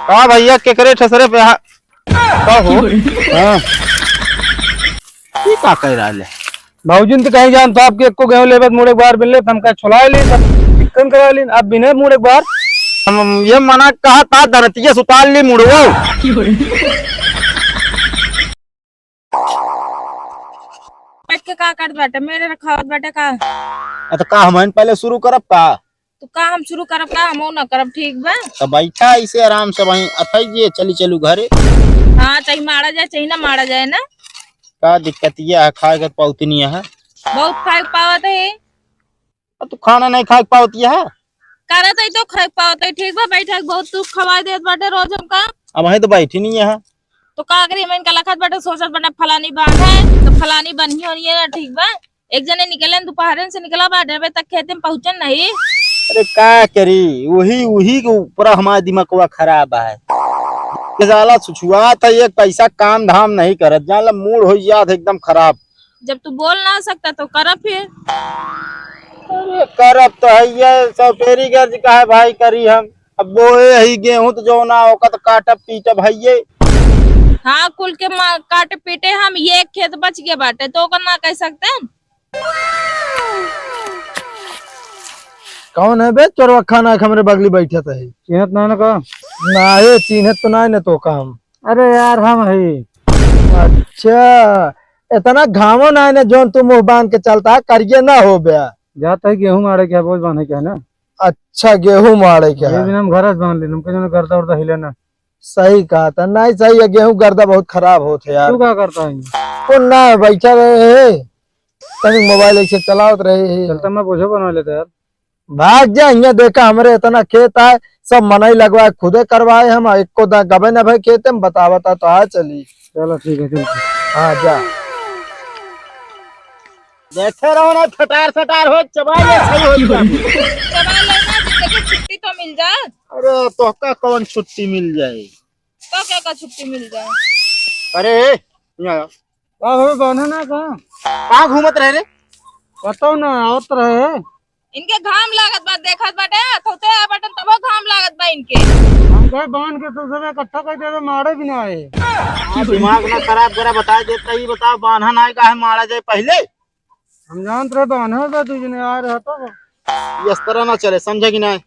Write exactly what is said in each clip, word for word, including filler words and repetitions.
का भैया, केकरे ठेसरे पे हा-, का हो? हाँ। ई का कह रहले? भौजिन तो कहीं जान साहब कि एको गेहूं लेबे त मुड़े एक बार बिन ले, हम कहे छोलाए ले, सब चिकन करा ले, अब बिने मुड़े एक बार। हम ये मना कहा था, धरतिया सुतार ली मुड़वो। बैठ के का करत बाटे? मेरे रखावत बाटे का? अ, त का हमन पहले शुरू करब का? तो का हम शुरू करब का? हमहू ना करब, ठीक बा? त बैठा ऐसे आराम से वहीं अथई जे चली चलू घरे। हाँ, चाहे मारा जाए, चाहे ना मारा जाए ना। का दिक्कत ये है, खाए के पौतनी है। बहुत खाए के पावत है। अब तू खाना नहीं खाए के पावत ये है। करत है तो खाए के पावत है, ठीक बा? बैठा के बहुत तू खवाए देत बाटे रोज हमका। अब वहीं तो बैठी नहीं है। तो का करी, हम इनका लखत बाटे, सोचत बाटे फलानी बांध है, तो फलानी बनियो नहीं है ना, ठीक बा? एक जने निकले, दोपहरन से निकला बा, अबे तक खेते में पहुँचन नहीं। अरे का करी, वही, वही के ऊपर हमारा दिमागवा खराब है। ये साला सुछुआ था, एक पैसा काम धाम नहीं करत, जान ला मूड हो जात एकदम खराब। जब तू बोल ना सकता तो कर फिर। अरे करब तो है ये, सौतेरी गर्ज का है भाई करी हम। अब बोए ही गेहूं तो जो ना ओका तो काटब पीटब है ये। हाँ, कुल के मा-, काटे पीटे हम, ये खेत बच गया बाटे तो ओकर ना कह सकते हैं। कौन है बे चोरवा खाना के हमरे बगली बैठत है? चिन्हत ना ना का? ना, ये चिन्हत तो ना है ना तो काम। अरे यार, हम है। अच्छा, इतना घामो ना है ना, जोन तू मुंह बांध के चलता है, करिए ना हो बे। जात है गेहूं मारे के, बोझ बांधे के है ना। अच्छा, गेहूं मारे के ये है। बिना हम घर से बांध लेन, हमके जो गर्दा उर्दा हिले ना। सही कहा था, नहीं सही है, गेहूं गर्दा बहुत खराब होत है यार। तू का करता है? तो ना बैठा रहे है, तनी मोबाइल ऐसे चलावत रहे है। चलता मैं बोझो बनवा लेता यार। भाग जा, यहाँ देखा हमरे इतना खेत है, सब मनई लगवाए, खुदे करवाए हम, एको दा गबे न भाई खेते में बतावता तो आ चली। चलो ठीक है, चलो। हाँ जा। देखे रहो ना, फटार फटार हो, चबाई ले, सही हो जाए। चबाई ले ना, जिंदगी छुट्टी तो मिल जाए। अरे, तोहका कौन छुट्टी मिल जाए? तो क्या का छुट्टी मिल जाए? अरे, यहाँ आ। का हो, बान्हे ना का? कहाँ घूमत रहे रे? बताओ ना, आवत रहे। इनके घाम लागत बा, देखत बाटे, थोते आ बटन तबो घाम लागत बा इनके। हम कहे बांध के तो सब इकट्ठा कर देवे, मारे भी ना आए। हाँ, दिमाग ना खराब करा, बता देता ही, बताओ बान्हा ना काहे मारा जाए पहले? हम जानत रहे बान्हा बा, दू जने आ रहा तो। ये इस तरह ना चले, समझे कि नहीं?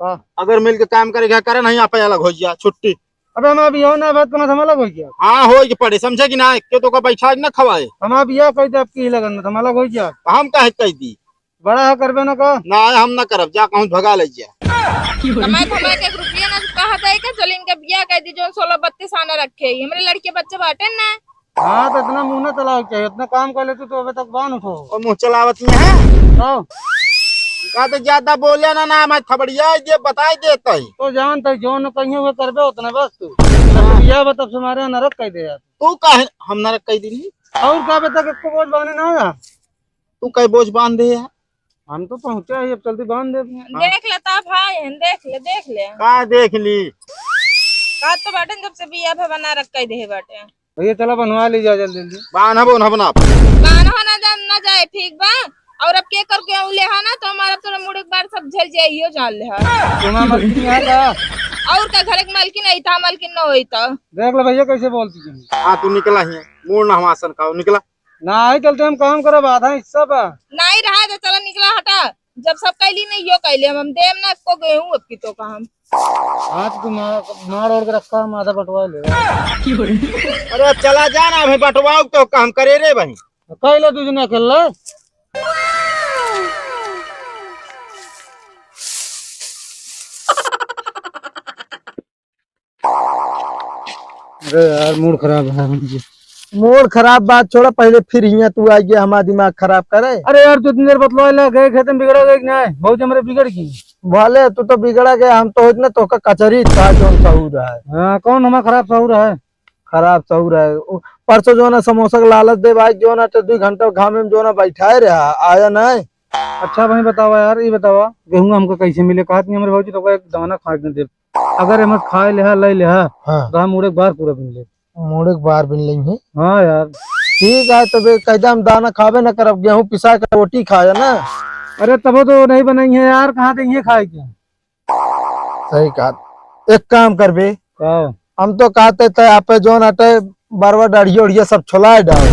हाँ। अगर मिल के काम करे क्या करे, नहीं आप अलग हो जा, छुट्टी। अबे हम अभी हो ना, बात का मतलब हो गया। हाँ, हो के पड़े, समझे कि ना? के तो का बैठा के ना खवाए। हम आप यह कह दे, आपकी ही लगन में, हम अलग हो गया। हम काहे कह दी? बड़ा है, करबे ना का? ना, हम ना करब, जा कहूँ भगा ले जा। कमाए धमाए के एक रुपया ना कहा जाए के, चल इनके बिया कह दी, जो सोलह बत्तीस आना रखे ही। हमरे लड़के बच्चे बाटे ना। हाँ, तो इतना मुंह ना चलाओ चाहिए, इतना काम कर लेते तो अबे तक बान उठो। और मुंह चलावत नहीं है। हाँ। का तो ज्यादा बोले ना, ना, मैं थबड़िया दे, बताई देता ही। तो जानता ही, जो न कहिए वो करबे उतना बस तू। हाँ। तब यह बता, तुम्हारे नरक कह दे यार। तू काहे हम नरक कह दी नहीं? और का बता के को बोझ बांधे ना आया? तू कई बोझ बांध दे यार। हम तो पहुंचे ही, अब जल्दी बांध दे। देख लेता भाई, हम देख ले, देख ले। का देख ली? का तो बाटन जब से बिया भे बना रख कह दे बाटे। भैया चला बनवा ली जा जल्दी जल्दी। बान्हबो ना बना। बान्हा ना जा, ना जाए, ठीक बा? और अब के करके उ लेहा ना, तो हमारा तोरा मुड़ एक बार सब झेल जाए, इहो जान लेहा। तुम्हारा मलकिन यहाँ का? और का, घर के मालकिन आई था, मालकिन ना होई था। देख ले भैया कैसे बोलती है। हाँ, तू निकला ही, मूड़ ना हमासन का, निकला। ना ही चलते हम काम करब, आधा हिस्सा बा। नहीं रहा तो चला निकला, हटा। जब सब कैली नहीं, यो कैले हम, हम देम ना को गेहूं अब की तो का हम। हाँ, तो तू मार, मार और के रखा, हम आधा बंटवा ले। अरे चला जा ना, अभी बंटवाओ तो काम करे रे भाई। कैले दू जने अकेले। अरे यार, मूड खराब है। मूड खराब बात छोड़ा, पहले फिर हियां तू आ गया, हमारा दिमाग खराब करे। अरे यार, तू इतनी देर बतलवा ले, गए खेत में बिगड़ा गए कि नहीं? बहुत हमरे बिगड़ गई। भले तू तो बिगड़ा गया, हम तो होत ना तोका कचरी था, जौन सहूर है। हाँ, कौन हमारा खराब सहूर है? खराब सहूर है। उ, परसों जो ना समोसा के लालच दे भाई, जो ना तो दो घंटा घामे में जो ना बैठाए रहा, आया नहीं। अच्छा भाई बतावा यार, ये बतावा, गेहूं हमको कैसे मिले? कहा थी हमरे भौजी तो एक दाना खा के दे। अगर एमस खाए लेहा, ले लेहा, हाँ। तो हम मुड़े के बार पूरा बिन ले। मुड़े के बार बिन लेंगे। हाँ यार। ठीक है, तो बे, कैदा हम दाना खाबे ना करब, गेहूं पिसा के रोटी खाए ना। अरे तबो तो नहीं बनाई है यार, कहाँ देंगे खाए के? सही कहा। एक काम करबे, का? हम तो कहते थे, आप जौन अटे बरवा डढ़िया उढ़िया सब छोलाए डाल,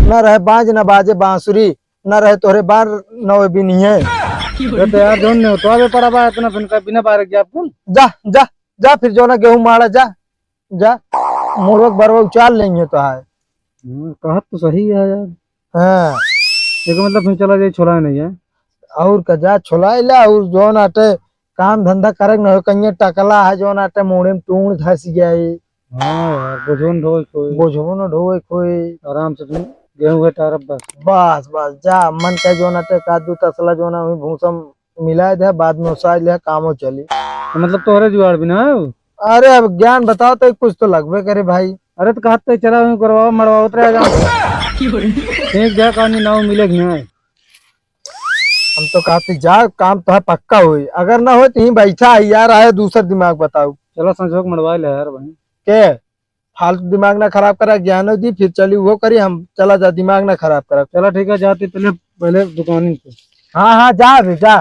न रहे बाज न बाजे बांसुरी, न रहे तोहरे बार नवे बिनिये। अरे तो यार, जौन नेवतवा पे पड़ा बा, इतना फिर का बिना बारे के आपको? जा, जा, जा, फिर जौन गेहूं माड़ा, जा, जा, मुड़वक बरवा उचाल लेंगे तो आए। हम्म, कहत तो सही है यार। हाँ। एकर मतलब फिर चला जाए, छोला नहीं है। और का, जा छोलाए ला, और जौन आटे काम धंधा करे के न हो, कहीं टकला है, जौन आटे मुड़े में टूण धस जाए। हाँ यार, बोझो न ढोए कोई। बोझो न ढोए कोई। आराम से तुम गेहूं के टारब बस। बस, बस, जा, मन का जौन आटे का दू तसला जौन है, वही भूसा मिलाए दे, बाद में ओसाए ले, कामो चली। तो मतलब तोहरे जुगाड़ भी ना है? अरे अब ज्ञान बताओ तो कुछ तो लगबे करे भाई। अरे तो कहत तो चला वहीं करवाओ, मड़वाओ, उतरे आ जाओ। एक जगह का नहीं नाव मिले कि नहीं? हम तो कहते जा, काम तो है पक्का होई, अगर ना होई तो यहीं बैठा है यार, आए दूसर दिमाग बताओ। चला संजोग मड़वा ले यार भाई। के? फालतू दिमाग ना खराब करा, ज्ञानो दी, फिर चली वो करी, हम चला जा, दिमाग ना खराब करा। चला ठीक है, जाते पहले, पहले दुकान पे। हाँ, हाँ, जा बे, जा।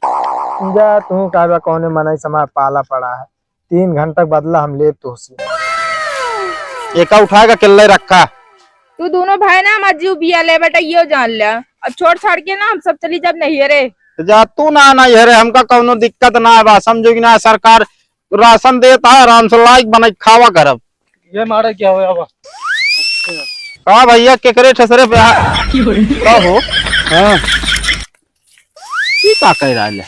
जा, तू का बा, कौने मनई समाज पाला पड़ा है, तीन घंटा के बदला हम लेब तोहसे। एका उठाएगा, केल्ले रखा। तू दोनों भाई ना हमार जीव बिया ले बेटा, यो जान ल्या। अब छोड़ छाड़ के ना हम सब चली जाब नैहरे। तो जा तू ना नैहरे, हमका कौनो दिक्कत ना बा, समझो कि ना, सरकार राशन देता है, आराम से लाइक बनाई खावा करब। ये मारे क्या होया बा? का भैया, केकरे ठेसरे पे आ-, का हो? हाँ। ई का कह रहा है?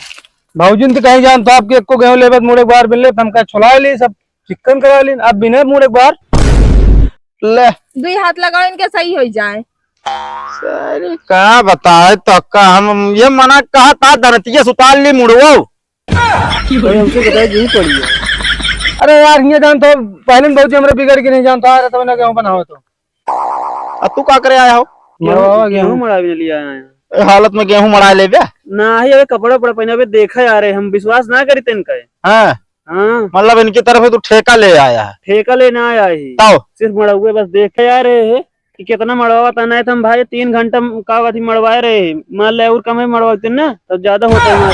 भौजी ने तो कहीं जान तो आपके एको गेहूं लेबे त मुड़े बार बिन ले, त हमका छोला ले सब चिकन करा लीन, अब बिना मुड़े बार। ले। दुई हाथ लगाओ इनके सही हो जाए। सर, का बताए तो का, हम ये मना कहा था, धरतिया सुतार ली मुड़वो। अरे, हमसे बताए यही पड़ी है। अरे यार, ये जान तो पहले में भौजी हमरे बिगड़ के नहीं जानता, अरे तब ना गेहूं बनाओ तो। अब तू का करे आया हो? मड़वावा गेहूं। गेहूं मड़ा भी लिया आया। ए हालत में गेहूं मड़ा ले बे? नाही, अबे कपड़ा उपड़ा पहने, अबे देखा यार, हम विश्वास ना करी तेन का। हाँ। हाँ। मतलब इनकी तरफ से तू ठेका ले आया है? ठेका ले ना आया ही। तब? सिर्फ मड़ौए बस देखे आ रहे हैं कि कितना मड़वावा ता, नहीं तो हम भाई तीन घंटा म-, का अथी मड़वाए रहे हैं। मान ले और कम है मड़वाते ना, तब ज्यादा होता है हमारा।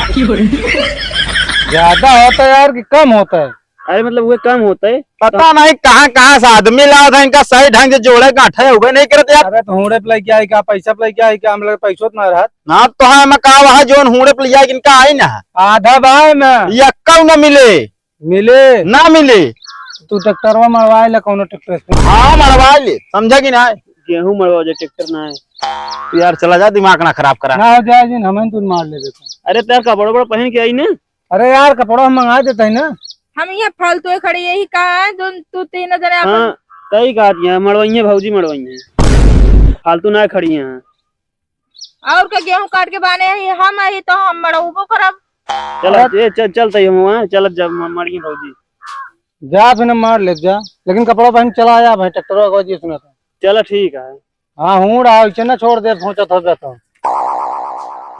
ज्यादा होता है यार कि कम होता है? अरे मतलब वो कम होता है। पता नहीं कहाँ कहाँ से आदमी लावत है, इनका सही ढंग से जोड़े गांठे उबे नहीं करत यार। अरे तो हूड़े पे लइके आई का, पैसा पे लइके आई का, हम लोग पैसो तो ना रहत। ना तो है, मैं कहा वहाँ जोन हूड़े पे लिया इनका आई ना। आधा बाय में। यक्का न मिले। मिले। ना मिले। तू ट्रैक्टरवा मरवाए ले कौनो ट्रैक्टर से। हाँ, मरवाए ले, समझा कि ना? गेहूं मरवाओ जे, ट्रैक्टर ना है। तू यार चला जा, दिमाग ना खराब करा। ना हो जाए जिन, हमें तू मार ले देता। अरे तेरा कपड़ा बड़ा पहन के आई ना। अरे यार, कपड़ा हम मंगा देते हैं ना। हम यहाँ फालतू खड़े, यही कहा है जो तू तीन जने अपन हाँ, सही कहा दिया, मड़वाइए भौजी, मड़वाइए। फालतू ना खड़ी हैं। और का गेहूं काट के बाने ही हम ही तो हम मड़ौबो करब। चल, अरे ए, चल, चल तई हम वहाँ, चल जब म-, मड़िए भौजी। जा फिर मार ले जा, लेकिन कपड़ा पहन चला आया भाई, ट्रैक्टर का जी सुना था। चल ठीक है। हाँ, हूँ रहा, इसे ना छोड़ दे, सोचत हो जाता।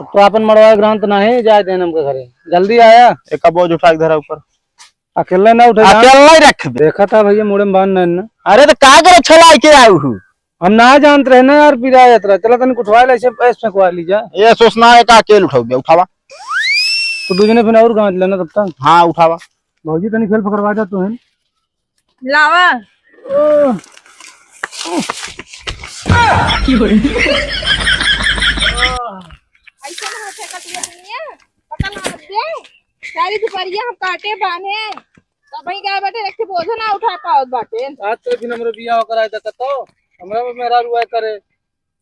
तो अपन मड़वाए ग्रंथ नहीं जाए देन हमके घरे। जल्दी आया। एक बोझ उठा के धरा ऊपर। अकेले ना उठे जान। अकेले ही रख बे। देखा था भैया, मुड़े में बांध नहीं ना। अरे तो का करे छोला के आऊ हूँ? हम ना जानत रहे ना यार, पिरा यात्रा। चला तनिक उठवा ले, ऐसे, ऐसे फेंकवा ली जा। ये सोचना है का अकेले उठाओ बे, उठावा। तो दू जने फिर और गांठ लेना तब तक। हाँ, उठावा। भौजी तनी खेल पकड़वा जा तू है। लावा। ऐसा ना होते कटिया दुनिया, पता ना लग जाए। सारी दुपहरिया हम काटे बांधे, तब ही गाय बैठे रखे बोझ ना उठा पावत बाटे। आज तो दिन हमरे बिया होकर आए देखत हो, हमरा में मेहरारू आए करे।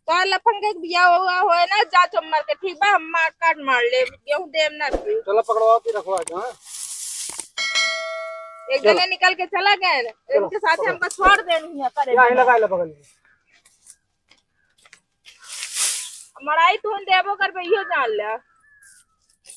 तो लफंगे के बिया हुआ होए ना, जा चुम्मर के, ठीक बा, हम मार काट मार ले, गेहूं देम ना तू। चला पकड़वा के रखवा के, हाँ? एक चलो। जने निकल के चला गए, चलो, इनके साथ पकड़। हमका छोड़ देनी है, करे क्या है, बिना। लगा ले बगल में। मड़ाई तू देबो करबे, इहो जान ले।